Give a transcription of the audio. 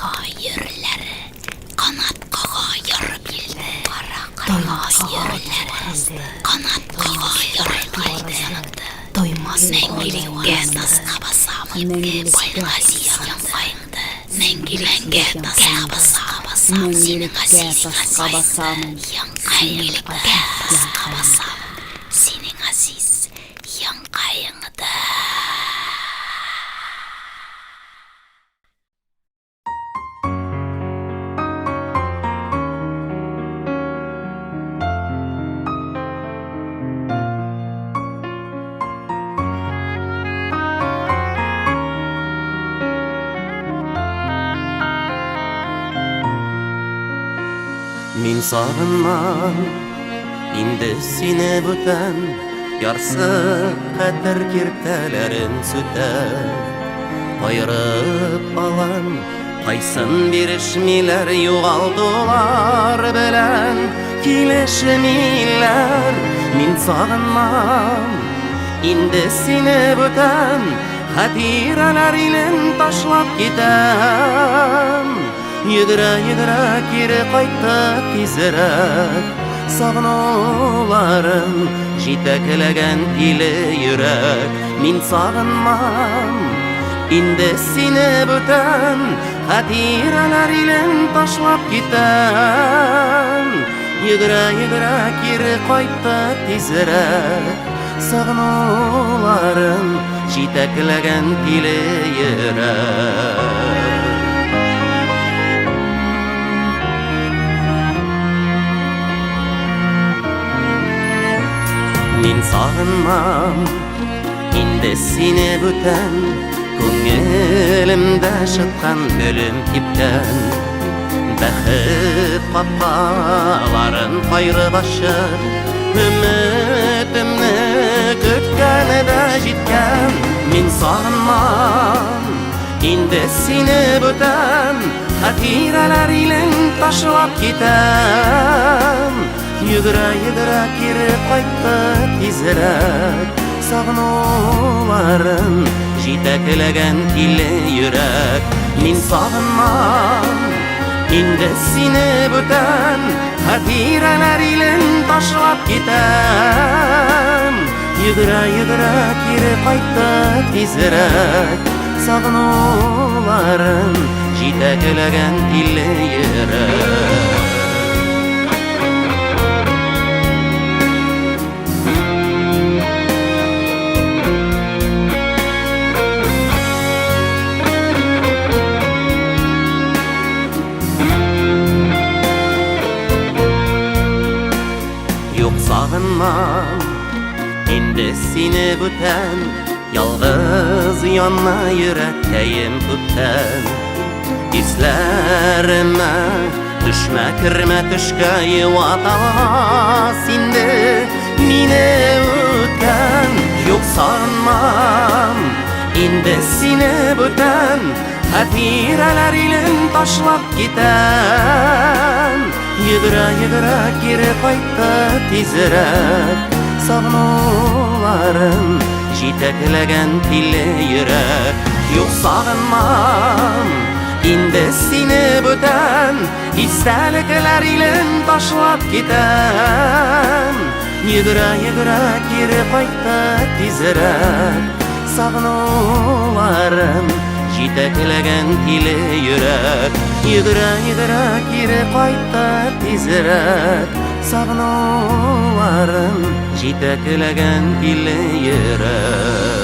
Кара кырга йөрләре, канат кага яр килде. Кара кырга йөрләре, канат кага яр килде. Тоймас мәңгелеккә таска басамын, Байгазиз янкайыңды. Мәңгелеккә таска басамын, синең газиз янкайыңды. Мәңгелеккә таска басамын, синең газиз янкайыңды. Мин сагынмам инде сине бүтән, Ярсып хәтер киртәләрен сүтәм. Аерып алам, кайсын бирешмиләр, югалтулар белән килешмиләр. Мин сагынмам инде сине бүтән, хатирәләр илен ташлап китәм. Йөгерә-йөгерә кире кайтты тизрәк, Сагынуларым җитәкләгән тиле йөрәк. Мин сагынмам инде сине бүтән, Хатирәләр илен ташлап китәм. Йөгерә-йөгерә кире кайтты тизрәк, Сагынуларым җитәкләгән тиле йөрәк. Мин сагынмам инде сине бүтән, Күңелемдә шыткан гөлем кипкән. Бәхет капкаларын кайрып ачып, Өметемне көткәне дә җиткән. Мин сагынмам инде сине бүтән, Хатирәләр илен ташлап китәм. Йөгерә-йөгерә кире кайтты тизрәк, Сагынуларым җитәкләгән тиле йөрәк. Мин сагынмам инде сине бүтән, Хатирәләр илен ташлап китәм. Йөгерә-йөгерә кире кайтты тизрәк, Сагынуларым җитәкләгән тиле йөрәк. Юк, сагынмам инде сине бүтән, Ялгыз яна йөрәккәем күптән. Исләремә төшмә, кермә төшкә, юата алмас инде мине үткән. Юк, сагынмам инде сине бүтән, Хатирәләр илен ташлап китәм. Йөгерә-йөгерә кире кайтты тизрәк, Сагынуларым җитәкләгән тиле йөрәк. Юк, сагынмам инде сине бүтән, Истәлекләр илен ташлап китәм. Йөгерә-йөгерә кире кайтты тизрәк, Сагынуларым җитәкләгән тиле йөрәк. Йөгерә-йөгерә кире кайтты тизрәк, Сагынуларым җитәкләгән тиле йөрәк.